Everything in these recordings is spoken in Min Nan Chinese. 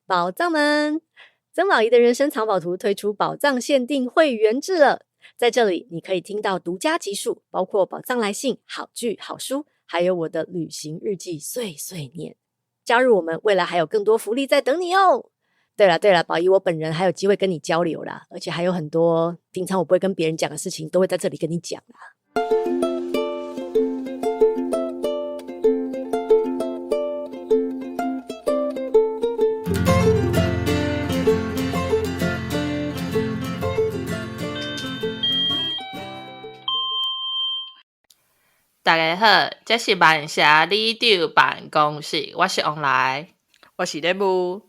寶藏們，曾寶儀的人生藏寶圖推出寶藏限定會員制了。在這裡，你可以聽到獨家集數，包括寶藏來信、好劇、好書，還有我的旅行日記碎碎念。加入我們，未來還有更多福利在等你哦。對了對了，寶儀我本人還有機會跟你交流啦，而且還有很多平常我不會跟別人講的事情，都會在這裡跟你講啦。大家好，這是萬社里長辦公室，我是王來，我是咧母。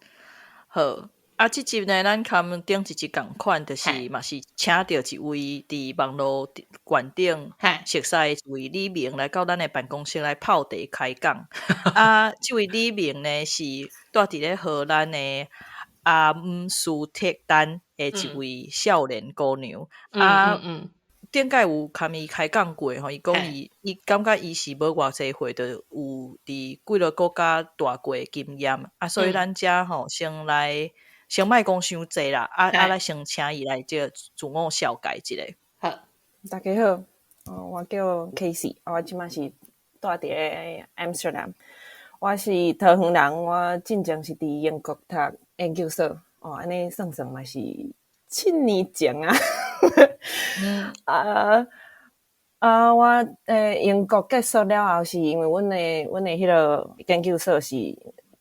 好，啊，這集呢，咱佮頂一集仝款，就是嘛是請著一位佇網路懸頂熟似的一位李明來到咱的辦公室來泡茶開講。啊，這位李明呢是蹛佇咧荷蘭的阿姆斯特丹的一位少年姑娘。啊，頂擺有共伊開講過吼，伊講伊伊感覺伊是無偌濟歲，就有佇幾个國家蹛過的經驗，啊，所以咱遮吼先來先莫講傷濟啦，啊啊，來先請伊來這個自我紹介一下。好，大家好，我叫 Casey，我這擺是蹛佇咧 Amsterdam，我是桃園人，我進前是佇英國讀研究所，哦，按呢算算嘛是7年前啊。啊啊！我英國結束了後，是因為阮的彼个研究所是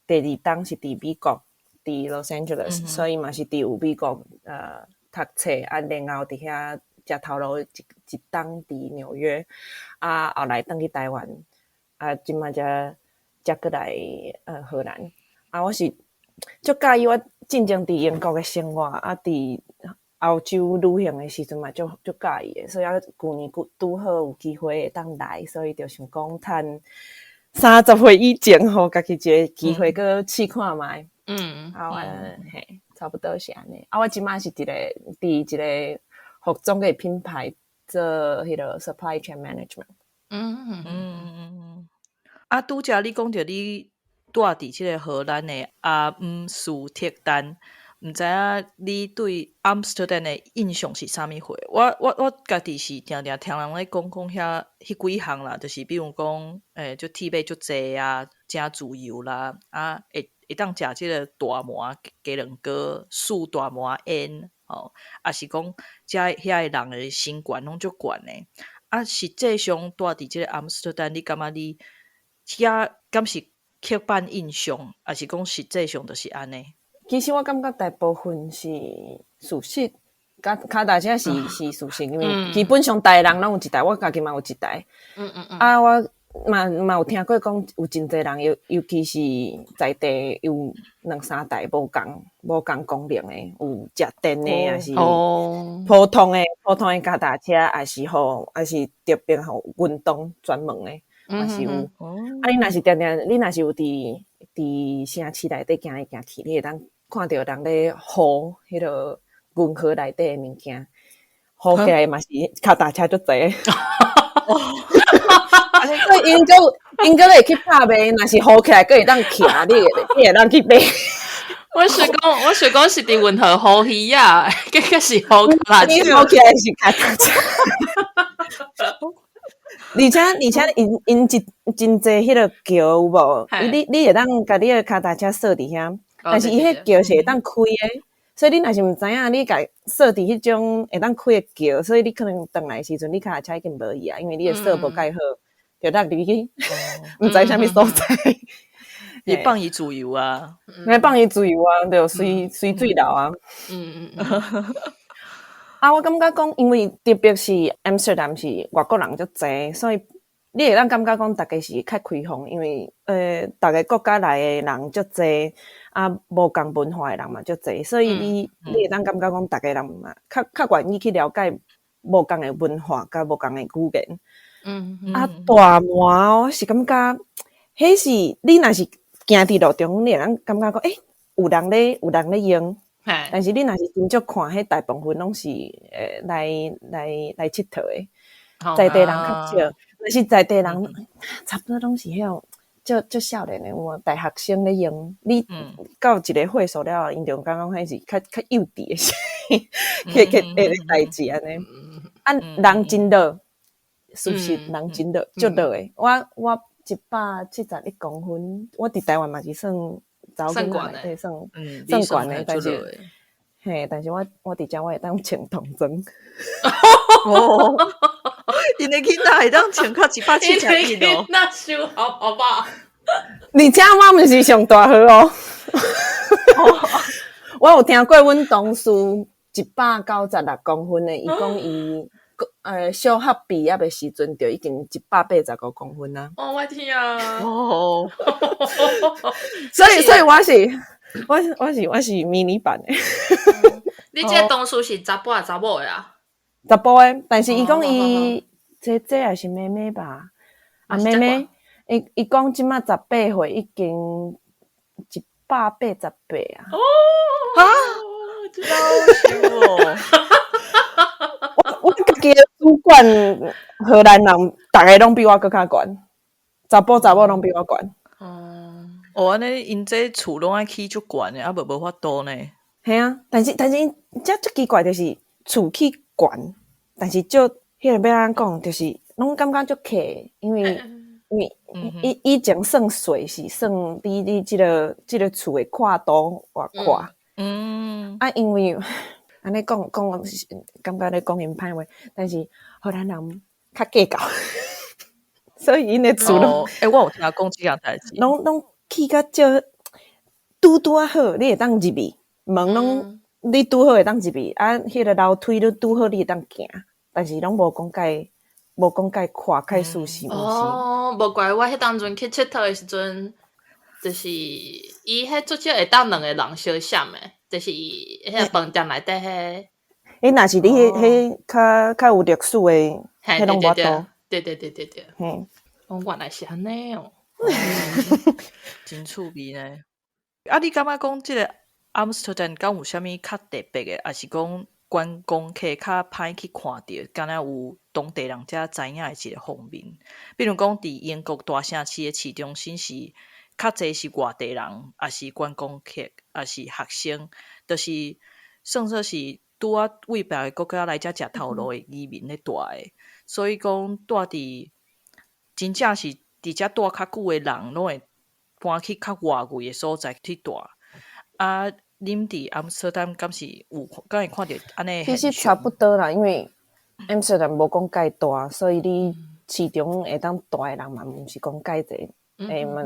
第二冬是佇美國，佇 Los Angeles，所以嘛是佇有美國讀冊啊，然後佇遐食頭路一冬佇紐約，啊後來轉去台灣，啊這擺才閣來荷蘭。啊，我是足佮意我進前佇英國的生活，啊佇歐洲旅行的時陣嘛，足足佮意的，所以啊，舊年拄好有機會會當來，所以就想講趁30歲以前，予家己一個機會，閣試看覓。啊，我嘿，差不多是按呢。啊，我這擺是一個佇一個服裝的品牌做彼个 supply chain management。啊，拄才你講著你蹛佇這個荷蘭的阿姆斯特丹。毋知影你對阿姆斯特丹的印象是啥物貨？我家己是定定聽人咧講講遐彼幾項啦，就是比如講，就鐵馬足濟啊，誠自由啦，啊，會當食這个大麻雞卵糕、四大麻煙，吼，啊是講遮遐个人的身懸攏足懸的。啊，實際上蹛佇這个阿姆斯特丹，你感覺你遐敢是刻板印象，抑是講實際上就是按呢？其實我感覺大部分是事實，跤踏車是事實，因為基本上逐个人攏有一台，我家己嘛有一台。啊，我嘛有聽過講，有真濟人，尤其是在地有兩三台無仝功能的，有食電的，抑是普通的跤踏車，抑是特別予運動專門的，嘛是有。啊，你若是定定，你若是有佇城市內底行來行去，你會當看著人咧予彼个銀河內底的物件，予起來嘛是跤踏車足濟。所以𪜶閣會去拍賣，若是予起來，閣會當徛，你會當去買。我想講是佇運河予魚仔，結果是予跤踏車。予起來是跤踏車。而且𪜶真濟彼个橋有無？你會當共你的跤踏車鎖佇遐。但是伊彼橋是會當開的，所以你若是毋知影，你共鎖佇彼種會當開的橋，所以你可能轉來的時陣，你跤踏車已經無去啊，因為你的鎖無蓋好，就落入去，毋知啥物所在。伊放伊自由啊，伊放伊自由啊，對，隨水流啊。啊，我感覺講，因為特別是 Amsterdam 是外國人足濟，所以你會當感覺講，逐家是較開放，因為逐个國家來的人足濟，啊，無仝文化的人嘛足濟，所以你會當感覺講，逐家人嘛較願意去了解無仝的文化，佮無仝的語言。啊，大麻我是感覺，彼是你若是行佇路中，你會當感覺講，欸，有人咧用。但是你若是真少看，彼大部分攏是來𨑨迌的，在地人較少。但是在地人差不多攏是彼種足足少年的有無？大學生咧用，你到一個歲數了後，𪜶就感覺彼是較較幼稚的事，去去會代誌按呢。啊，人真熱，事實人真熱，足熱的。我171公分，我佇台灣嘛是算查某囡仔內底算算懸的，但是嘿，但是我佇遮我會當穿童裝。哦，𪜶的囡仔會當穿較171哦。那收好好不好？而且我毋是上大號哦。我有聽過阮同事196公分的，伊講伊小學畢業的時陣就已經185公分啊。哦，我天啊！哦，所以我是迷你版的。你這個同事是查埔還是查某的啊？查埔的，但是伊講伊姐姐還是妹妹吧？啊，妹妹，伊講這馬18歲已經188啊！哦，哈，夭壽哦！我家己的主管荷蘭人，逐个攏比我閣較懸，查埔查某攏比我懸。哦，哦，按呢𪜶這厝攏愛起足懸的，啊無無法度呢。嘿啊，但是這足奇怪，就是厝起懸，但是足彼個欲按怎講，就是攏感覺足客，因為以前算稅是算你這個厝的闊度偌闊。啊，因為按呢講講，感覺咧講𪜶歹話，但是荷蘭人較計較，所以𪜶的厝攏，欸，我有聽講這項代誌，攏起較少，拄拄仔好，你會當入去，門攏你拄好會當入去，啊，彼個樓梯你拄好你會當行，但是攏無講介無講介闊介舒適，毋是。哦，無怪我彼當陣去𨑨迌的時陣，就是伊彼最少會當兩個人相閃的，就是彼個飯店內底彼。欸，若是你彼彼較較有歷史的，彼攏無法度。對對對對對。嘿。哦，原來是按呢哦。真趣味呢。啊，你感覺講這個阿姆斯特丹敢有啥物較特別的，抑是講觀光客較歹去看著，敢若有當地人才知影的一個方面？比如講，佇英國大城市的市中心是較濟是外地人，抑是觀光客，抑是學生，就是算說是拄仔為別个國家來遮食頭路的移民咧蹛的，所以講蹛佇真正是佇遮蹛較久的人，攏會搬去較外圍的所在去蹛。啊，恁佇阿姆斯特丹敢是有敢會看著按呢？其實差不多啦，因為阿姆斯特丹無講介大，所以你市中會當蹛的人嘛，毋是講介濟。欸嘛，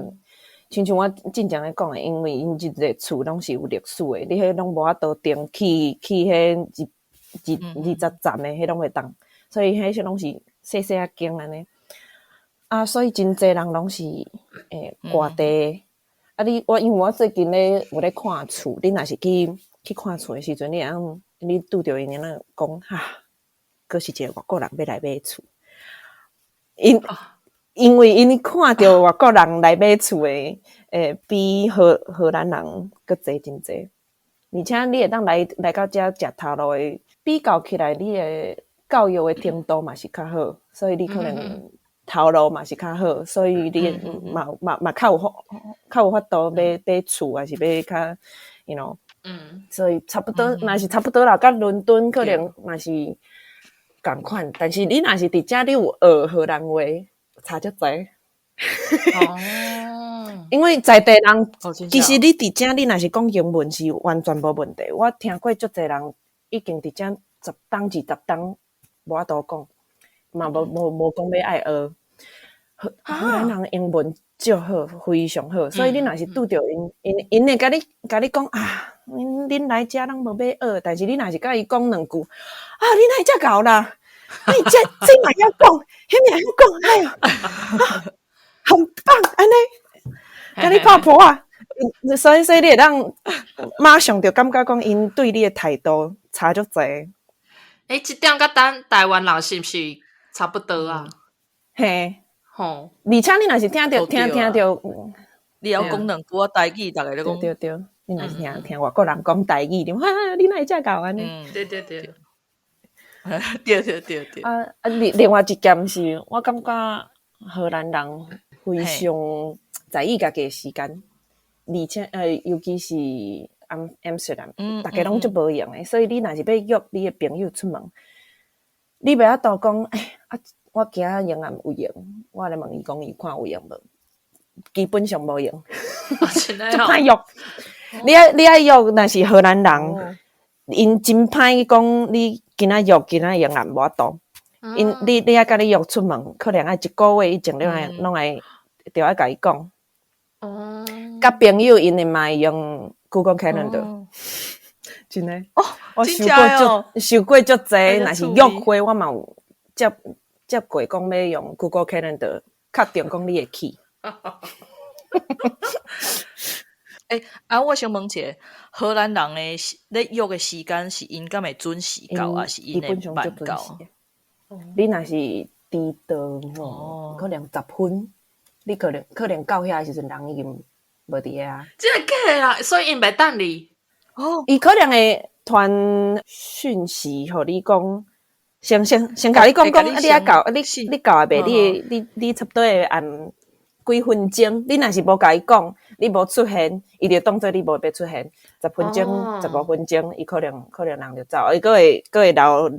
親像我進前咧講的，因為𪜶這個厝攏是有歷史的，你彼攏無法度定起起彼二二二十層的，彼攏會當，所以彼些攏是細細仔間按呢。啊，所以真濟人攏是外地。啊你，我因為我最近咧有咧看厝，你若是去看厝的時陣，你會當你拄著𪜶咧講，哈，閣是一個外國人欲來買厝。因為𪜶看著外國人來買厝的，比荷蘭人閣濟真濟。而且你會當來到遮食頭路的，比較起來，你的教育的程度嘛是較好，所以你可能頭路嘛是較好，所以你嘛較有法度買厝，還是買較，you know，所以差不多嘛是差不多啦，佮倫敦可能嘛是仝款，但是你若是佇遮你有學荷蘭話，差足濟。因為在地人，其實你佇遮你若是講英文是完全無問題。我聽過足濟人已經佇遮10冬20冬無法度講，嘛無講欲愛學。荷蘭人英文足好，非常好，所以你若是拄著𪜶，𪜶會共你講啊，恁來遮攏無欲學，但是你若是共伊講兩句，啊，你哪會遮𠢕啦？你這嘛曉講，彼嘛曉講，哎喲，很棒，按呢，共你拍噗仔，所以你會當馬上就感覺講𪜶對你的態度差足濟。欸，這點佮咱台灣人是毋是差不多啊？嘿。吼，而且你若是聽著，你猶講兩句仔台語，逐个咧講。對對對，你若是聽外國人講台語，你哈，你哪會遮𠢕按呢？對對對。對對對對。啊，另外一點是，我感覺荷蘭人非常在意家己的時間，而且尤其是 Amsterdam，逐家攏足無閒的，所以你若是欲約你的朋友出門，你袂曉度講，欸啊，我今仔閒暗有閒，我來問伊講，伊看有閒無？基本上無閒，足歹約。你愛約，若是荷蘭人，𪜶真歹講你今仔約今仔閒暗無法度。𪜶你愛共你約出門，可能愛一個月以前，你愛攏愛著愛共伊講。佮朋友𪜶會嘛會用 Google Calendar，真的。哦，我想過足想過足濟，若是約會我嘛有接過講欲用 Google Calendar 確定講你會去。欸，啊，我想問一下，荷蘭人的咧約的時間是𪜶敢會準時到，抑是𪜶會慢到？你若是遲到吼，可能10分，你可能到遐的時陣，人已經無佇遐。真的假的啊？所以𪜶袂等你。哦，伊可能會傳訊息予你講，先共你講講，啊，你愛到，你到啊未？你差不多會按幾分鐘，你若是無共伊講，你無出現，伊就當做你無欲出現。10分鐘、15分鐘，伊可能人就走，伊閣會留予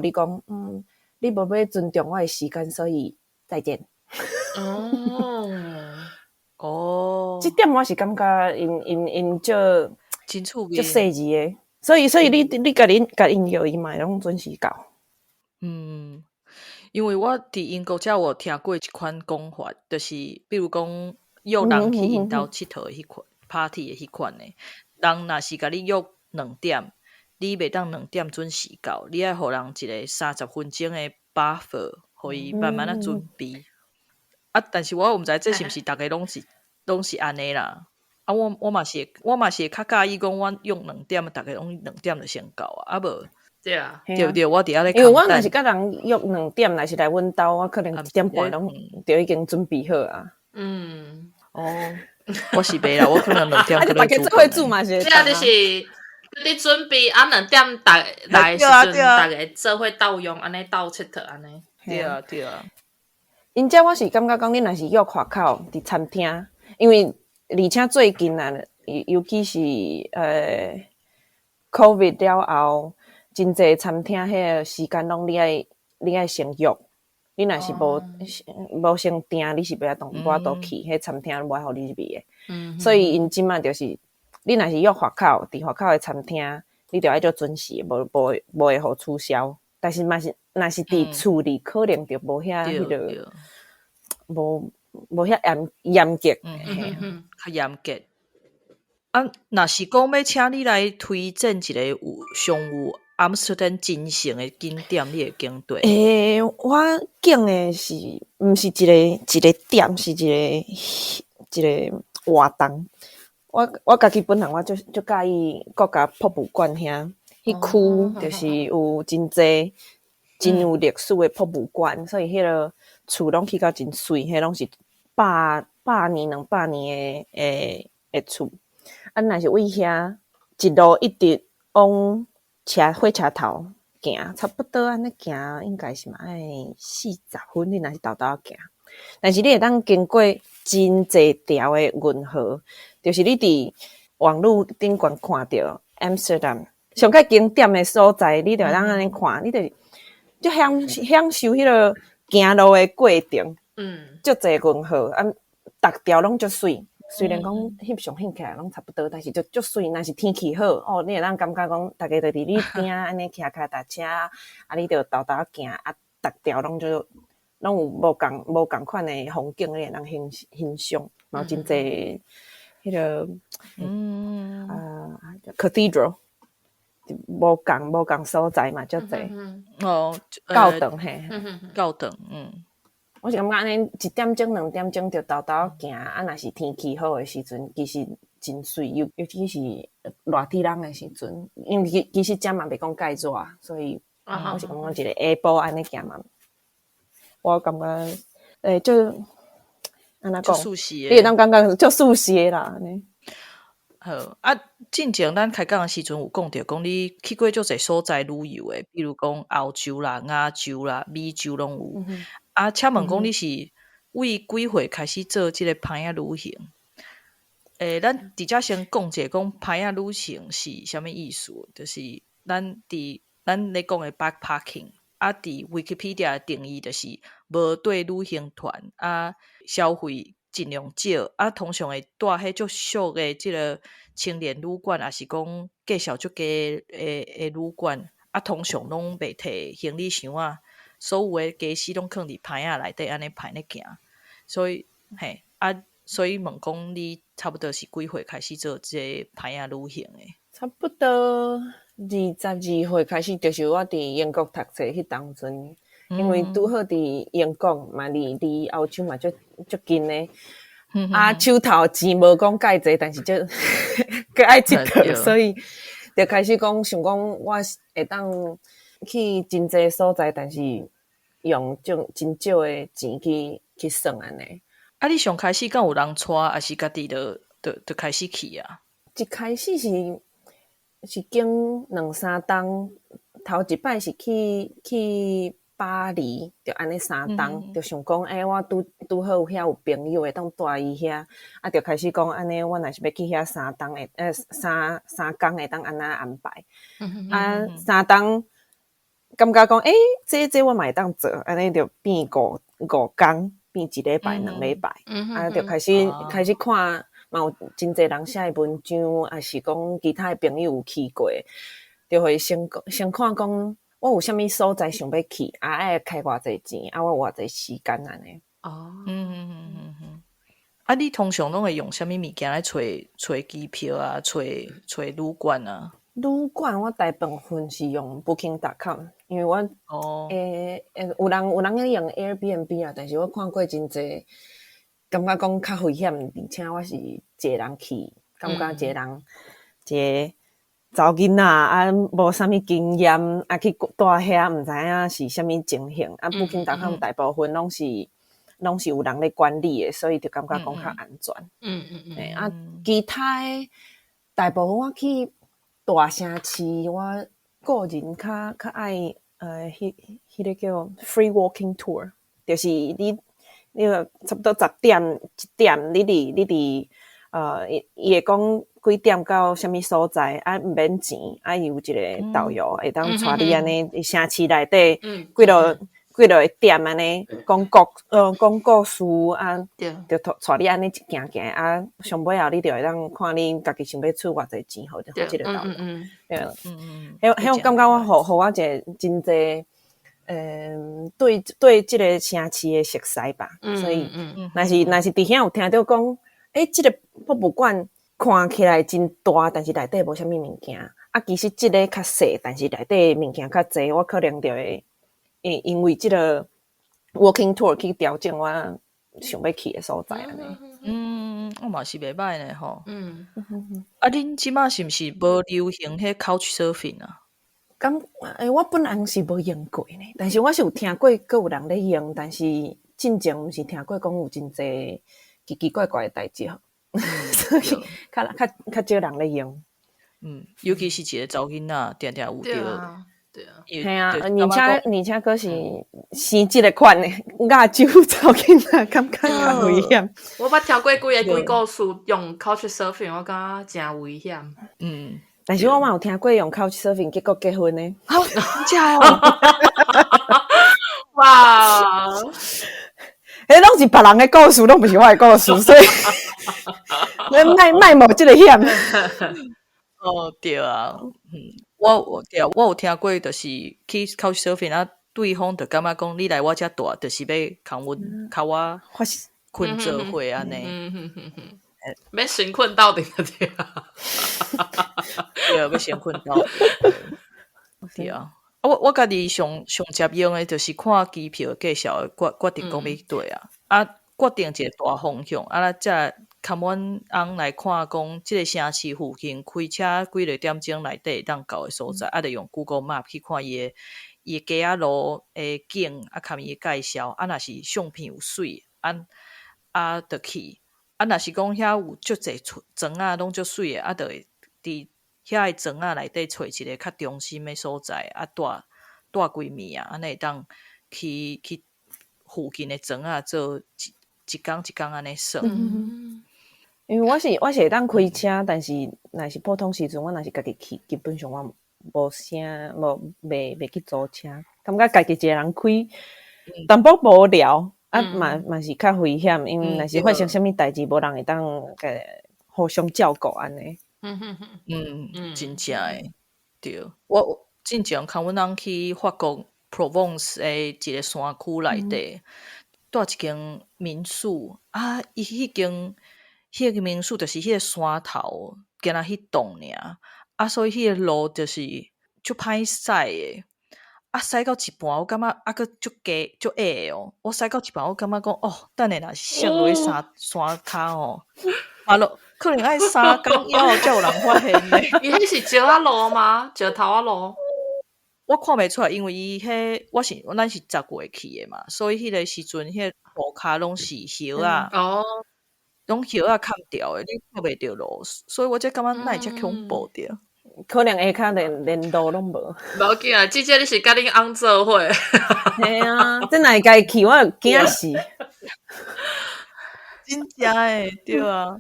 你講，你無欲尊重我的時間，所以再見。哦，哦，這點我是感覺𪜶足真趣味，足細緻的，所以你共𪜶約，伊嘛會攏準時到。嗯，因為我佇英國才有聽過一款講法，就是比如講約人去𪜶兜𨑨迌的彼款 party 的彼款的，人若是共你約2點，你袂當2點準時到，你愛予人一個30分鐘的 buffer，予伊慢慢仔準備。啊，但是我毋知這是毋是逐家攏是按呢啦。啊，我嘛是會較佮意講，我約兩點，逐家攏兩點就先到啊，啊無。對啊，對對，我佇遐咧。因為我若是佮人約兩點，若是來阮兜，我可能1點半攏就已經準備好啊。嗯，哦，我是袂啦，我可能2點可能逐家做伙煮嘛是。對啊，就是你準備啊，兩點逐來時陣，逐家做伙鬥用，按呢鬥𨑨迌按呢。對啊對啊。𪜶遮我是感覺講，你若是約外口佇餐廳，因為而且最近啊，尤其是COVID 了後，真濟餐廳彼个時間攏你愛先約，你若是無先訂，你是袂當無法度去，彼餐廳無愛予你入去的。所以𪜶這馬就是，你若是約外口，佇外口的餐廳，你著愛足準時，無會予取消。但是嘛是，若是佇厝裡，可能就無遐彼个，無遐嚴格，較嚴格。啊，若是講欲請你來推薦一個有上有阿姆斯特丹精神的景點，你會揀佗？欸，我揀的是毋是一個一個點，是一個一個活動。我家己本人我足足佮意國家博物館遐，彼區就是有真濟真有歷史的博物館，所以彼个厝攏起甲真媠，彼攏是百年、200年的厝。啊，若是位遐一路一直往火車頭行，差不多按呢行，應該是嘛愛40分，你若是沓沓仔行。但是你會當經過真濟條的運河，就是你佇網路頂懸看著 Amsterdam 上較經典的所在，你就會當按呢看，你就就享受彼个行路的過程。足濟運河，啊，逐條攏足媠。雖然講翕相翕起來攏差不多，但是足媠。若是天氣好，哦，你會當感覺講，逐家就佇你邊仔按呢騎跤踏車，啊，你就沓沓仔行，啊，逐條攏就攏有無仝款的風景，你會當欣賞，嘛有真濟彼个，啊，cathedral，無仝所在嘛，足濟。哦，教堂嘿，教堂，嗯。我是感覺按呢1點鐘、2點鐘就沓沓仔行，啊，若是天氣好的時陣，其實真媠，尤其是熱天人的時陣，因為其實遮嘛袂講蓋熱，所以我是感覺一個下晡按呢行嘛，我感覺就按怎講，你會當感覺足舒適的啦，按呢。好啊，進前咱開講的時陣有講著，講你去過足濟所在旅遊的，比如講歐洲啦、亞洲啦、美洲攏有。啊，請問講你是為幾歲開始做這個攀仔旅行？咱佇遮先講者講攀仔旅行是啥物意思？就是咱佇咱咧講的 backpacking，啊，佇 Wikipedia 的定義就是無綴旅行團，啊，消費盡量少，啊，通常會住彼足俗的這个青年旅館，抑是講價數足低的旅館，啊，通常攏袂提行李箱仔，所有的家私攏囥佇攀仔內底，按呢排咧行。所以，嘿，啊，所以問講你差不多是幾歲開始做這个攀仔旅行的？差不多22歲開始，就是我佇英國讀冊彼當陣，因為拄好佇英國嘛，離歐洲嘛足足近的，啊，手頭錢無講蓋濟，但是就閣愛𨑨迌，所以就開始講想講我會當去真濟所在，但是用種真少的錢去算按呢。啊，你上開始敢有人帶，抑是家己就開始去啊？一開始是經兩三冬，頭一擺是去巴黎，就按呢3冬，就想講，我拄拄好遐有朋友會當蹛伊遐，啊，就開始講按呢，我若是欲去遐三冬會，三工會當按怎安排？啊，三冬感覺講，這我嘛會當做，按呢就變五工，變一禮拜、2禮拜，啊，就開始看，嘛有真濟人寫的文章，抑是講其他的朋友有去過，就會先看講我有啥物所在想欲去，啊，愛開偌濟錢，啊，我有偌濟時間按呢。哦，啊，你通常攏會用啥物物件來揣機票啊，揣旅館啊？旅館我大部分是用 Booking.com，因為我有人咧用 Airbnb 啊，但是我看過真濟，感覺講較危險，而且我是一個人去，感覺一個人一個查某囡仔啊，無啥物經驗，啊去蹛遐毋知影是啥物情形，啊 Booking.com 大部分攏是有人咧管理的，所以就感覺講較安全。啊，其他的大部分我去大城市，我個人較愛彼個叫 free walking tour，就是你差不多10點1點，你佇伊會講幾點到啥物所在，啊毋免錢，啊伊有一個導遊會當帶你按呢城市內底幾落個點按呢講故事啊，就帶你按呢一行行啊，上尾後你就會當看你家己想欲出偌濟錢，予這個導遊。對，彼我感覺我予我一個真濟，對這個城市的熟悉吧，所以若是佇遐有聽著講，這個博物館看起來真大，但是內底無啥物物件。啊，其實這个較細，但是內底物件較濟，我可能就會因為這个 walking tour 去調整我想欲去的所在按呢。嗯，我嘛是袂䆀呢吼。啊，恁這馬是毋是無流行彼 couch surfing 啊？敢，我本人是無用過呢，但是我是有聽過，閣有人咧用，但是進前毋是聽過講有真濟奇奇怪怪的代誌，所以較少人咧用。嗯，尤其是一個查某囡仔，定定有著。對啊，嘿啊，而且閣是生這个款的亞洲查某囡仔，感覺較危險。我捌聽過幾个鬼故事，用 couch surfing，我感覺誠危險。但是我嘛有聽過用 couch surfing 結果結婚的。真哦！哇！彼攏是別人的故事，攏毋是我的故事，所以你莫冒這个險。哦，對啊，我對啊，我有聽過，就是去 couch surfing 啊，對方就感覺講你來我遮蹛，就是欲共我睏做伙按呢。欲神睏鬥陣對啊。對，欲神睏鬥陣。對啊，啊我家己上上捷用的，就是看機票介紹，決定講欲佗啊，啊，決定一个大方向，啊，才共阮翁來看講，這个城市附近開車幾个點鐘內底會當到的所在，啊，就用 Google Map 去看伊的街仔路的景，啊，共伊的介紹，啊，若是相片有媠，啊，就去。啊，若是講遐有足濟庄仔攏足媠的，啊，就會佇遐的庄仔內底揣一个較中心的所在，啊，蹛蹛規暝啊，按呢會當去附近的庄仔做一一工一工按呢算。因為我是會當開車，但是若是普通時陣，我若是家己去，基本上我無啥無袂去租車，感覺家己一個人開，淡薄無聊，啊嘛是較危險，因為若是發生啥物代誌，無人會當共互相照顧按呢。嗯，真正的對。我進前共阮翁去法國 Provence 的一個山區內底，蹛一間民宿啊，伊彼間彼個民宿就是彼個山頭，敢若彼棟爾，啊，所以彼個路就是足歹駛的。啊，駛到一半，我感覺啊，閣足低足矮的哦。我駛到一半，我感覺講哦，等下若是摔落去山山跤吼，啊囉可能愛3工以後才有人發現呢。伊彼是石仔路嗎？石頭仔路？我看袂出來，因為伊彼我是咱是10月去的嘛，所以彼個時陣彼個路跤攏是葉仔，攏葉仔崁掉的，你看袂著路，所以我才感覺哪會遮恐怖著。可能下跤連路攏無。無要緊啊，至少你是佮恁翁做伙。嘿啊，這若會家己去，我就驚死。真正的對啊。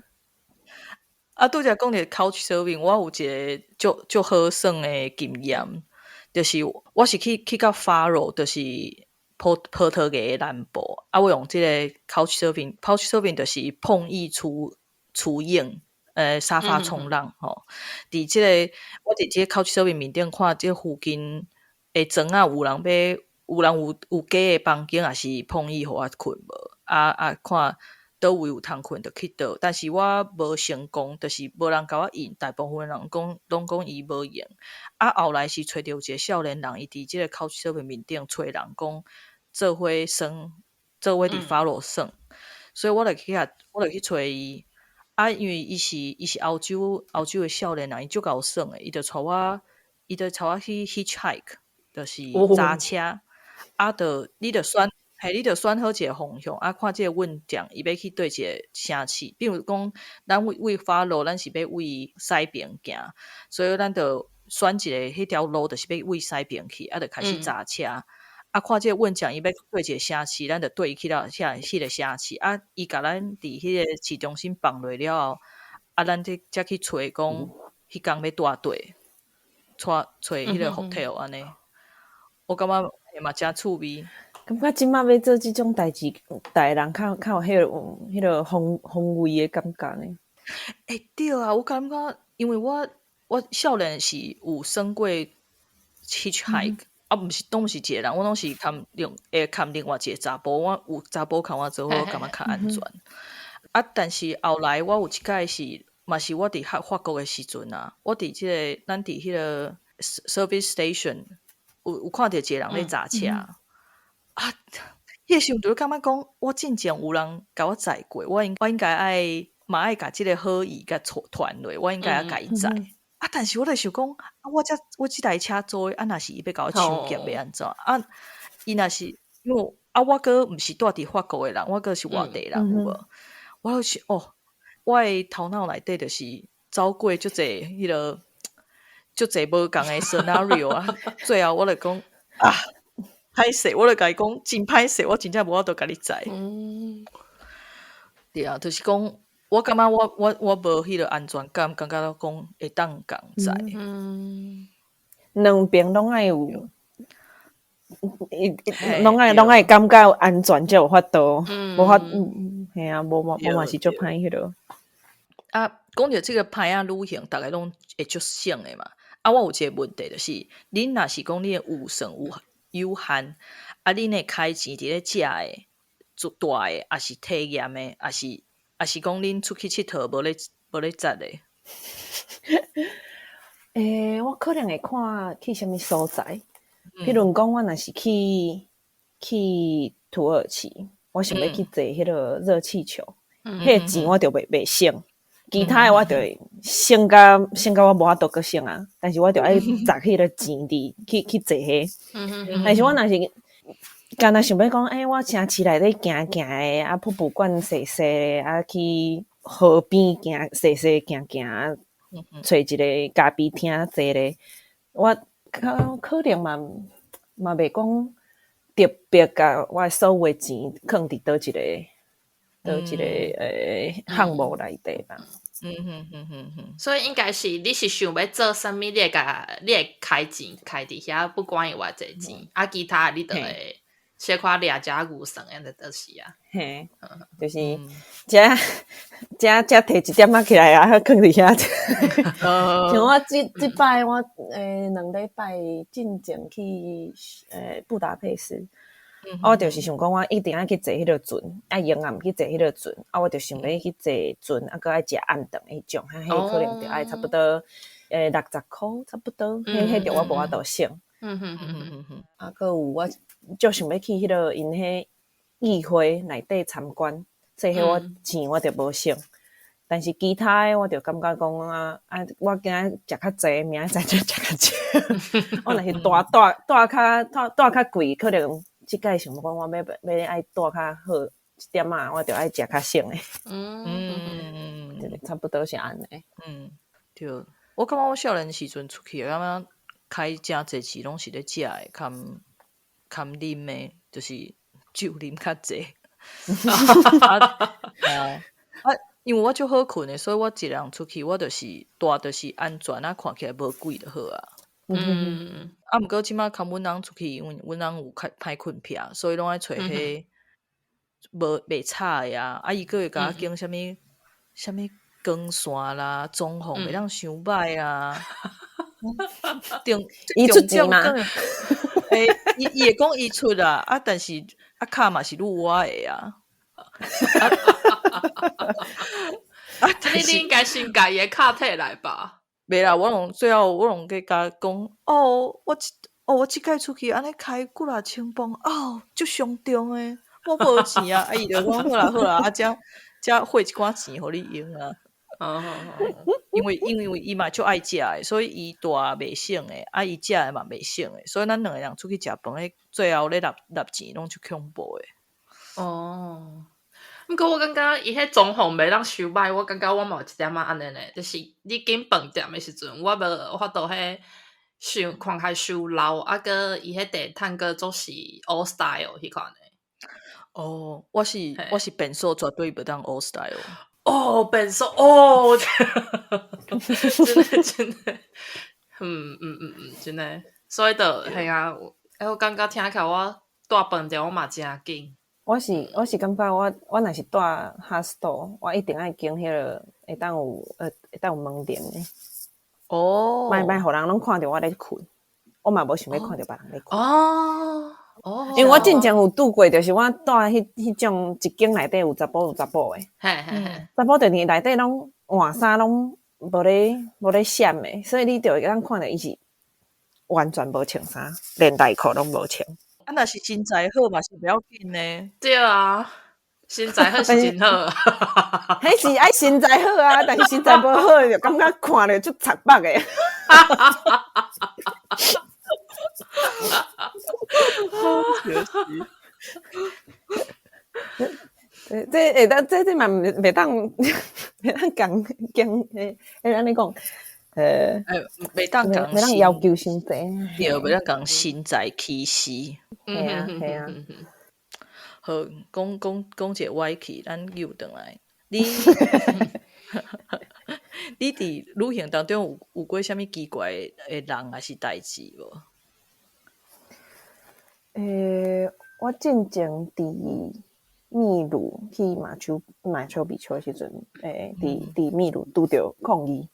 啊，拄才講著 couch surfing，我有一個足足好耍的經驗，就是我是去到 Faro，就是葡萄牙的南部。啊，我用這個 couch surfing，couch surfing 就是碰椅出影，沙發衝浪吼。佇這個我佇這個 couch surfing 面頂看，這附近的庄仔有人欲，有人有假的房間，抑是碰椅予我睏無？啊啊，看佗位有通睏就去佗，但是我無成功，就是無人共我應，大部分人講攏講伊無閒。啊，後來是揣著有一個少年人，伊佇這個 couch surfing 面頂揣人講做伙耍，做伙佇 Faro 耍，所以我就去遐，我就去揣伊。啊，因為伊是歐洲的少年人，伊足𠢕耍的，伊就帶我去 hitchhike，就是揸車。啊，就你就選，嘿，你就選好一個方向，啊，看這個運將伊欲去佗一個城市。比如講，咱為 Faro，咱是欲為西邊行，所以咱就選一個彼條路，就是欲為西邊去，啊，就開始揸車。啊，看這個運將伊欲佗一個城市，咱就綴伊去到遐彼個城市。啊，伊共咱佇彼個市中心放落了後，啊，咱才去揣講，彼工欲蹛佗，揣彼個 hotel 按呢。我感覺嘛誠趣味。感覺這馬欲做這種代誌，逐个人較有彼個風味的感覺呢。欸，對啊，我感覺，因為我少年時有耍過 hitchhike，啊，毋是攏毋是一個人，我攏是會含另外一個查埔，我有查埔共我做伙，我感覺較安全。啊，但是後來我有一擺是，嘛是我佇法國的時陣啊，我佇這個咱佇彼個 service station 有看著一個人咧揸車。啊，彼個時陣就感覺講，我進前有人共我載過，我應該愛嘛愛共這個好意共傳落，我應該愛共伊載。啊，但是我就想講，啊，我這台車租的，啊，若是伊欲共我搶劫欲按怎？啊，伊若是因為啊，我閣毋是蹛佇法國的人，我閣是外地人，有無？我就是哦，我的頭腦內底就是走過足濟彼個足濟無仝的 scenario 啊，最後我就講啊，歹勢，我就共伊講真歹勢，我真正無法度共你載。對啊，就是講，我感覺我無彼個安全感，感覺講會當共載。兩邊攏愛有，攏愛感覺安全才有法度，無法，嘿啊，無嘛是足歹彼落。啊，講著這個歹仔旅行，逐个攏會足省的嘛。啊，我有一個問題，就是恁若是講恁的預算有限，啊，恁會開錢佇咧食的、做蹛的，抑是體驗的，抑是講恁出去𨑨迌無咧節的？欸，我可能會看去啥物所在。譬如講，我若是去土耳其，我想欲去坐彼個熱氣球，彼個錢我就袂省。其他的我就會省甲我無法度閣省啊，但是我就愛砸彼個錢佇去坐彼。但是我若是敢若想欲講，欸，我城市內底行行的，啊，博物館踅踅，啊，去河邊行踅踅行行，揣一个咖啡廳坐咧，我較可能嘛袂講特別共我的所有的錢囥佇佗一個佗一个項目內底吧。所以應該是你是想欲做啥物，你會共你會開錢開佇遐，不管伊偌濟錢，啊，其他你就會小可掠一下預算的，就是啊。嘿，就是遮遮遮提一點仔起來啊，囥佇遐。像我這這擺我2禮拜進前去布達佩斯，我就是想講我一定愛去坐彼個船，啊閒也毋去坐彼個船，啊我就想欲去坐船，啊閣愛食暗頓彼種，啊彼可能就愛差不多60箍差不多，彼彼著我無法度省。啊，閣有我足想欲去彼個𪜶彼議會內底參觀，這彼我錢我就無省。但是其他的我就感覺講啊啊，我今仔食較濟，明仔載就食較少。我若是蹛蹛蹛較蹛蹛較貴，可能這擺想講我欲欲愛蹛較好一點仔，我就愛食較省的。差不多是按呢。嗯，對。我感覺我少年時陣出去，感覺開誠濟錢攏是咧食的，兼兼啉的，就是酒啉較濟。啊啊，因為我足好睏的，所以我一個人出去，我就是蹛就是安全啊，看起來無鬼就好啊。啊，毋過這擺共阮翁出去，因為阮翁有較歹睏癖，所以攏愛揣彼無袂吵的啊。啊，伊閣會共我揀啥物啥物光線啦，裝潢袂當傷歹啊。伊出錢嗎？欸，伊伊會講伊出啊，啊，但是啊卡嘛是愈我的啊。啊，你你應該先共伊的卡提來吧？袂啦，我攏最後我攏去共講，哦，我這哦我這擺出去按呢開幾若千磅，哦，足傷重的，我無錢啊，啊伊就講好啦好啦，啊才才匯一寡錢予你用啊。哦，因為因為伊嘛足愛食的，所以伊蹛袂省的，啊伊食的嘛袂省的，所以咱兩個人出去食飯，最後咧納納錢攏足恐怖的。哦，毋過我感覺伊彼裝潢袂當傷歹，我感覺我嘛有一點仔按呢呢，就是你進飯店的時陣，我無法度彼傷看起來傷老，啊閣伊彼地毯閣總是 old style 彼款的。哦，我是我是便所絕對袂當 old style。哦，便所哦，真的真的，嗯嗯嗯嗯，真的，所以就係啊，欸，我感覺聽起來我蹛飯店我嘛誠緊。我是感覺我若是蹛 hostel，我一定愛揀彼個會當有門簾的。哦，莫莫予人攏看著我咧睏，我嘛無想欲看著別人咧睏。哦哦，因為我進前有拄過，就是我蹛彼彼種一間內底有查埔有查埔的，嘿嘿嘿，查埔就是內底攏換衫攏無咧閃的，所以你就會當看著伊是完全無穿衫，連內褲攏無穿。啊，若是身材好嘛是袂要緊呢。對啊，身材好是真好。彼是愛身材好啊，但是身材無好就感覺看著足賊目的。確實。這會當這這嘛袂當袂當講講欸欸按呢講，袂當講袂當要求傷濟，對，袂當講身材歧視。係啊係啊。好，講講講一個歪去，咱又轉來。你你佇旅行當中有有過啥物奇怪的人抑是代誌無？我進前佇秘魯去馬丘比丘的時陣，佇秘魯拄著抗議。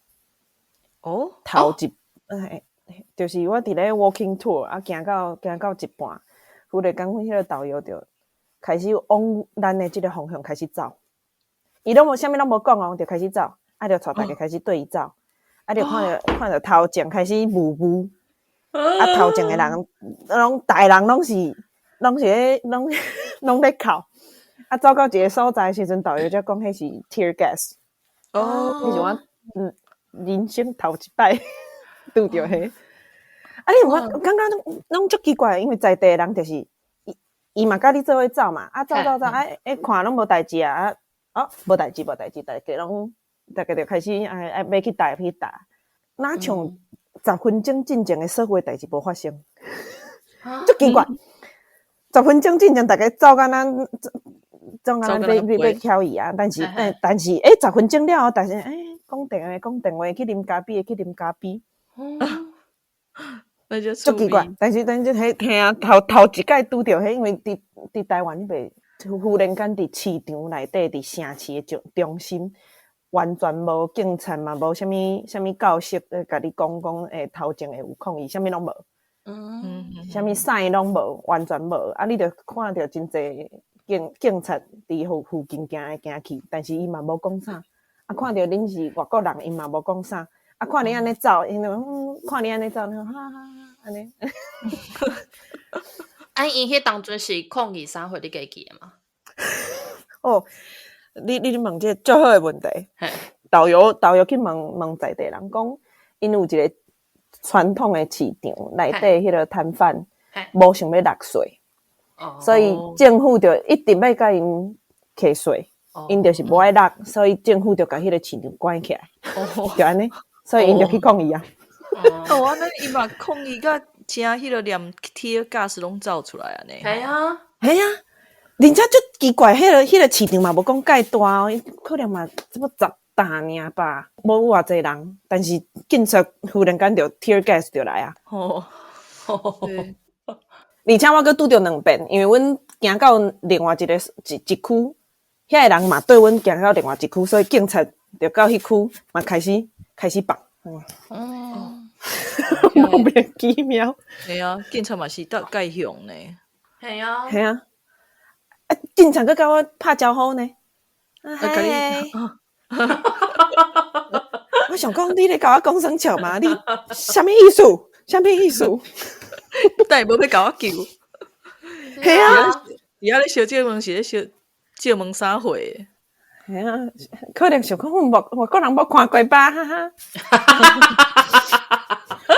哦，頭一，就是我佇咧 walking tour 啊，行到一半，忽然間，彼個導遊就開始往咱的這個方向開始走。伊攏無啥物攏無講哦，就開始走，啊，就帶大家開始對伊走，啊，就看著頭前開始霧霧，啊，頭前的人攏逐个人攏是咧攏咧哭，啊，走到一個所在的時陣，導遊才講彼是 tear gas。哦，彼是我人生頭一擺拄著彼。啊，你有無感覺攏足奇怪？因為在地的人就是伊伊嘛佮你做伙走嘛，啊，走走走，啊，一看攏無代誌啊，啊，哦，無代誌無代誌，大家就開始愛愛欲去搭去搭，若像10分鐘進前的所有代誌無發生，足奇怪。10分鐘進前，大家走敢若總敢若欲敲伊啊，但是10分鐘了後，但是講電話講電話去啉咖啡的去啉咖啡，那就足奇怪。但是彼聽頭頭一擺拄著彼，因為佇台灣彼忽然間佇市場內底，佇城市的中心，完全無警察嘛，無啥物啥物教室咧，共你講講，頭前會有抗議，啥物攏無，啥物 sign 攏無，完全無。啊，你就看著真濟警察佇附近行來行去，但是伊嘛無講啥。啊，看著恁是外國人，𪜶嘛無講啥。啊，看你按呢走，𪜶就看你按呢走，哈哈哈按呢。啊，𪜶彼當陣是抗議啥貨，你會記得嗎？哦，你問這個足好的問題。導遊去問問在地人講，𪜶有一個傳統的市場內底彼个攤販無想欲納稅，所以政府就一直欲共𪜶課稅，𪜶就是無愛納，所以政府就共彼个市場關起來，就按呢，所以𪜶就去抗議啊。哦，按呢伊嘛抗議甲誠彼个連 tear gas 攏走出來按呢。係啊，係啊。而且足奇怪，彼个市場嘛無講蓋大哦，可能嘛差不多10擔爾吧，無偌濟人，但是警察忽然間就 tear gas 就來啊。哦，而且我閣拄著兩遍，因為阮行到另外一個一區，遐个人嘛綴阮行到另外一區，所以警察就到彼區嘛開始放。哦，莫名其妙。係啊，警察嘛是得蓋凶呢。係啊，係啊。啊！警察閣共我拍招呼呢。啊，我想講，你咧共我講耍笑嗎？你啥物意思？啥物意思？但是無欲共我救。係啊，而家咧相借問是咧相借問啥貨？係啊，可能想講外國人無看過吧，哈哈。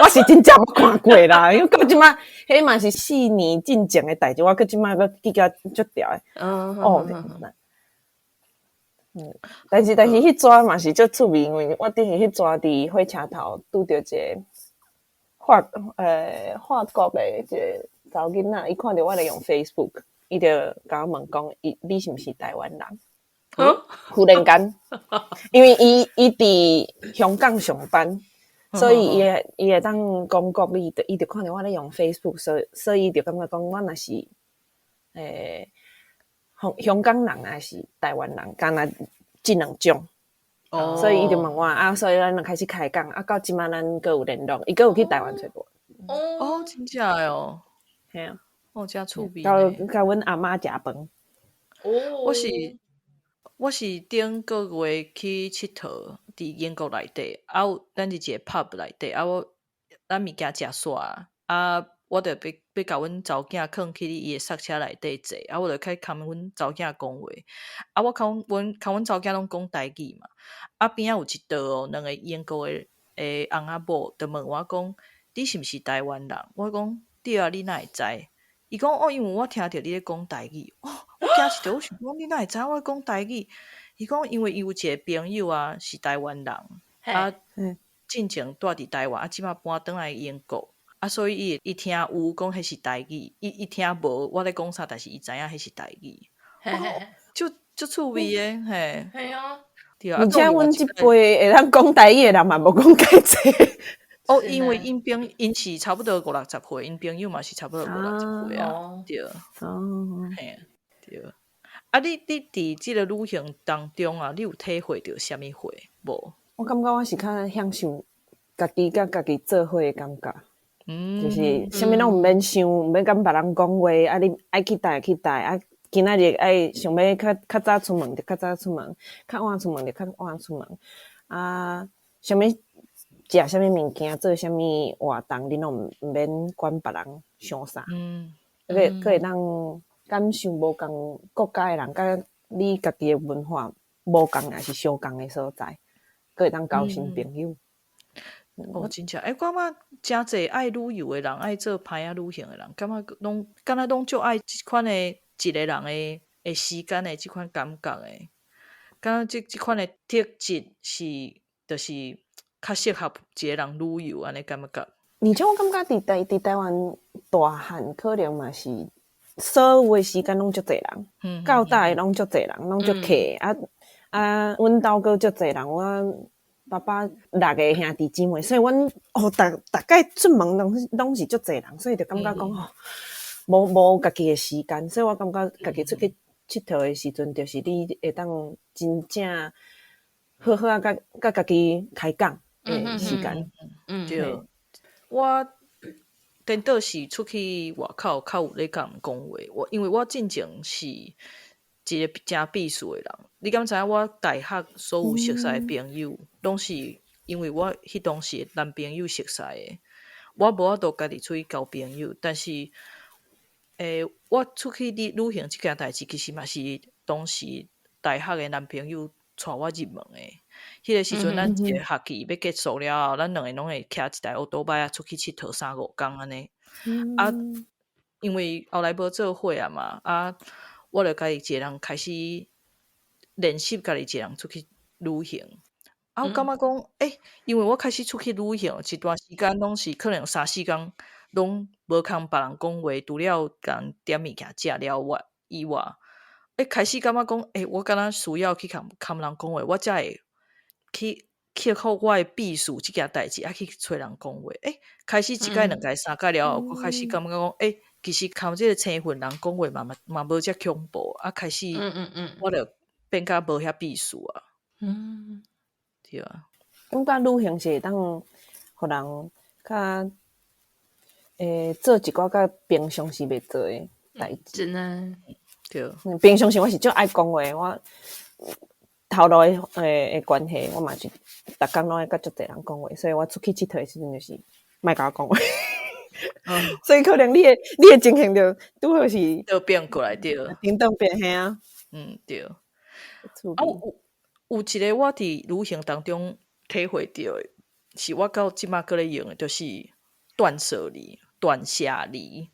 我是真正無看過啦，因為到這擺，彼嘛是4年進前的代誌，我閣這擺閣記甲足牢的。哦，但是彼逝嘛是足趣味，因為我頂彼逝佇火車頭拄著一個法國的一個查某囡仔，伊看著我咧用 Facebook，伊就共我問講，伊你是毋是台灣人？忽然間，因為伊佇香港上班。所以伊會當講國語，伊就看著我咧用 Facebook，所以伊就感覺講我若是香港人抑是台灣人，敢若這兩種。所以伊就問我啊，所以咱就開始開講，啊，到這擺咱閣有聯絡，伊閣有去台灣揣我。哦，真正的哦。嘿啊。哦，誠趣味。共阮阿嬤食飯。哦。我是頂個月去𨑨迌，佇英國內底，啊有咱佇一個 pub 內底，啊我咱物件食煞啊，我就欲共阮查某囝囥去伊的捒車內底坐，啊我就開共阮查某囝講話，啊我共阮查某囝攏講台語嘛，啊邊仔有一桌哦，兩個英國的翁仔某就問我講，你是毋是台灣人？我講對啊，你哪會知？伊講哦，因為我聽著你咧講台語，哦，我驚一跳，我想講你哪會知我咧講台語？伊講因為伊有一個朋友啊，是台灣人，啊，進前住佇台灣，啊，這擺搬轉來英國，啊，所以伊聽有講彼是台語，伊聽無我咧講啥，但是伊知影彼是台語，足足趣味的，嘿。係啊。對啊。而且阮這輩會當講台語的人嘛，無講介濟。哦，因為𪜶朋𪜶是差不多五六十歲，𪜶朋友嘛是差不多五六十歲啊，對。哦。嘿啊，對。啊，你佇這個旅行當中啊，你有體會著啥物貨無？我感覺我是較享受家己佮家己做伙的感覺。就是啥物攏毋免想，毋免共別人講話，啊，你愛去佗去佗，啊，今仔日愛想欲較較早出門就較早出門，較晚出門就較晚出門。啊，啥物食啥物物件，做啥物活動，你攏毋免管別人想啥。閣會當感受無仝國家的人，佮你家己的文化無仝抑是相仝的所在，閣會當交新朋友。哦，真正，欸，我感覺誠濟愛旅遊的人，愛做伴仔旅行的人，感覺攏敢若攏足愛這款的一個人的時間的這款感覺的，敢若這款的特質是，就是較適合一個人旅遊按呢感覺。而且我感覺佇台灣大漢可能嘛是所有的時間攏足濟人，到搭的攏足濟人，攏足客啊啊！阮兜閣足濟人，我爸爸六个兄弟姊妹，所以阮哦，逐逐擺出門攏是足濟人，所以就感覺講吼，無家己的時間，所以我感覺家己出去𨑨迌的時陣，就是你會當真正好好仔佮家己開講的時間。對，我顛倒是出去外口較有咧共人講話，我因為我進前是一個誠避暑的人。你敢知影我大學所有熟似的朋友，攏是因為我彼當時男朋友熟似的。我無法度家己出去交朋友，但是，我出去旅行這件代誌，其實嘛是當時大學的男朋友帶我入門的。彼個時陣，咱一個學期欲結束了後，咱兩個攏會騎一台歐多擺仔出去𨑨迌三五工按呢。啊，因為後來無做伙啊嘛，啊，我就家己一個人開始練習家己一個人出去旅行。啊，我感覺講，因為我開始出去旅行一段時間，攏是可能三四工攏無共別人講話，除了共人點物件食了外以外，開始感覺講，我敢若需要去共人講話，我才會去克服我的避暑這件代誌，啊去揣人講話。開始一擺、兩擺、三擺了後，我開始感覺講，其實共這個生份人講話嘛無遮恐怖。啊，開始我就變甲無遐避暑啊。對啊。感覺旅行是會當予人較做一寡較平常時袂做的代誌。真的。對。平常時我是足愛講話，我頭路的關係，我嘛是逐工攏愛佮足濟人講話，所以我出去𨑨迌的時陣就是莫共我講話。所以可能你的情形就拄好是就變過來對。顛倒變嘿啊。嗯，對。啊，有一個我佇旅行當中體會著的，是我到這馬閣咧用的，就是斷捨離、斷捨離。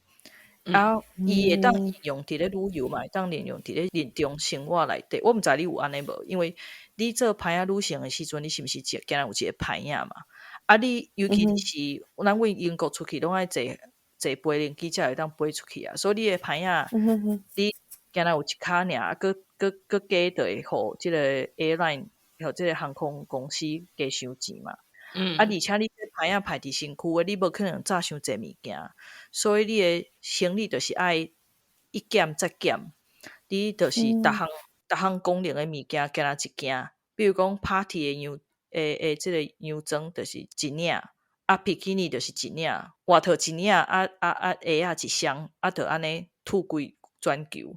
啊，伊會當應用佇咧旅遊嘛，會當應用佇咧日常生活內底。我毋知你有按呢無？因為你做伴仔旅行的時陣，你是毋是敢若有一個伴仔嘛？啊，你尤其是咱為英國出去，攏愛坐飛輪機才會當飛出去啊。所以你的伴仔，你敢若有一跤爾，啊，閣加就會予這個 airline，予這個航空公司加收錢嘛。啊，而且你這伴仔排佇身軀的，你無可能紮傷濟物件，所以你的行李就是愛一減再減，你就是逐項功能的物件，敢若一件，比如講 party 的洋的這個洋裝就是一領，啊，比基尼就是一領，外套一領，啊啊啊鞋仔一雙，啊，就按呢吐規全球。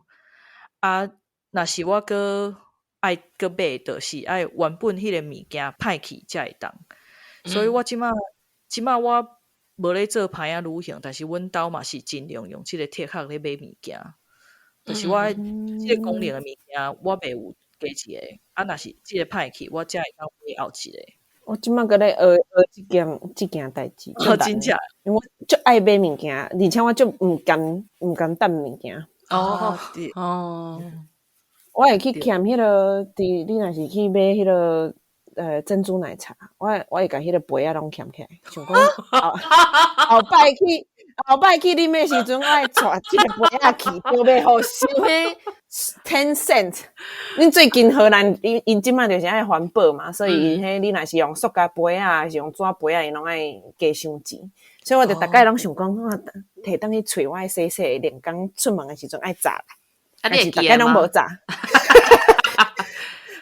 啊，若是我閣愛閣買，就是愛原本彼個物件歹去才會當。所以我這馬我無咧做伴仔旅行，但是阮兜嘛是盡量用這個哲學咧買物件。就是我這個功能的物件，我袂有加一個。啊，若是這個歹去，我才會當買後一個。我這馬閣咧學學這件代誌。哦，真正？因為我足愛買物件，而且我足毋甘抌物件。哦，哦。我會去儉彼個，佇你若是去買彼個珍珠奶茶，我會共彼個杯仔攏儉起來，想講後擺去啉的時陣，我會帶這個杯仔去，就袂予收彼 10 cent。恁最近荷蘭𪜶這馬就是愛環保嘛，所以彼你若是用塑膠杯仔，還是用紙杯仔，𪜶攏愛加收錢。所以我就逐擺攏想講，我提轉去喙，我愛洗洗，連工出門的時陣愛紮來，但是逐擺攏無紮。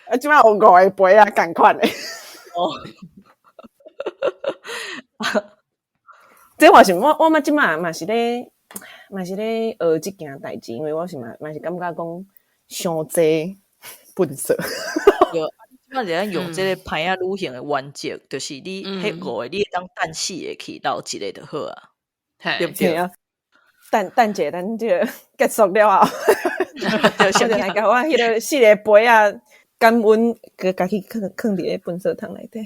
啊，這馬有五個杯仔仝款的。哦。這我是我嘛這馬嘛是咧學這件代誌，因為我是嘛是感覺講傷濟垃圾。對，這馬是用這個伴仔旅行的原則，就是你彼五個你會當等四個去，留一個就好啊，對毋對？等等者，咱這個結束了後，就來共我彼個四個杯仔感恩，閣共去囥囥佇咧垃圾桶內底。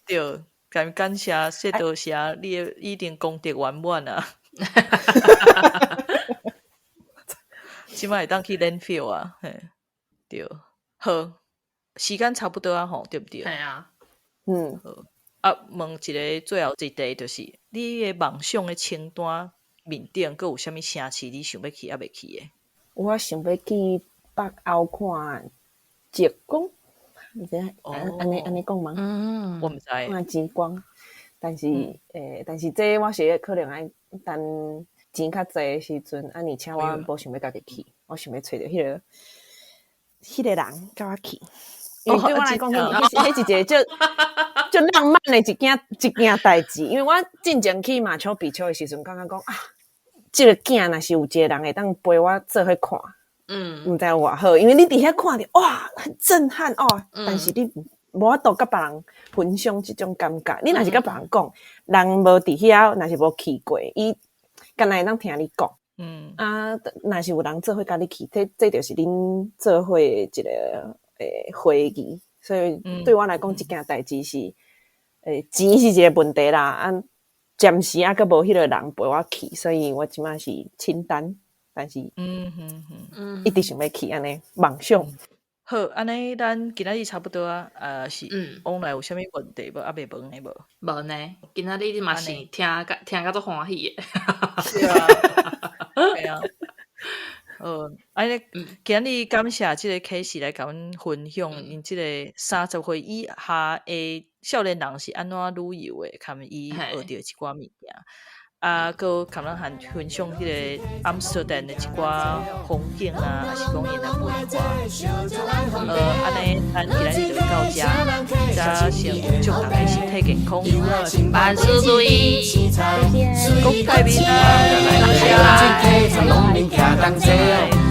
對，感感謝，說多謝，你的已經功德圓滿啊！這馬會當去 landfill 啊，嘿，對，好，時間差不多啊吼，對毋對？係啊，嗯，好。啊，問一個最後一題，就是你的夢想的清單，面頂，閣有啥物城市你想欲去猶未去的？我想欲去北歐看極光，毋知按呢講嗎？嗯，我毋知。看極光，但是這我是可能愛等錢較濟的時陣，啊，而且我無想欲家己去，我想欲揣著彼個人佮我去。因為對我來講，彼是一個足足浪漫的一件代誌。因為我進前去馬丘比丘的時陣，感覺講啊，這個景若是有一個人會當陪我做伙看，毋知有偌好。因為你佇遐看著，哇，很震撼哦。但是你無法度佮別人分享這種感覺。你若是佮別人講，人無佇遐，若是無去過，伊敢若會當聽你講。啊，若是有人做伙佮你去，這就是恁做伙的一個回憶。所以對我來講，這件代誌是，錢是一個問題啦。啊，暫時猶閣無彼個人陪我去，所以我這馬是清單，但是一直想欲去按呢夢想。好，按呢咱今仔日差不多啊，是往來有啥物問題無？猶未問的無？無呢，今仔日嘛是聽甲足歡喜的。是啊，對啊。按呢今日感謝這個 Casey 來共阮分享𪜶這個30歲以下的少年人是按怎旅遊的，含伊學著一寡物件。啊，閣共咱還分享彼個阿姆斯特丹的一寡風景啊，抑是講𪜶的文化。按呢，咱今仔日就到遮，遮先祝大家身體健康，萬事如意，國泰民安，多謝。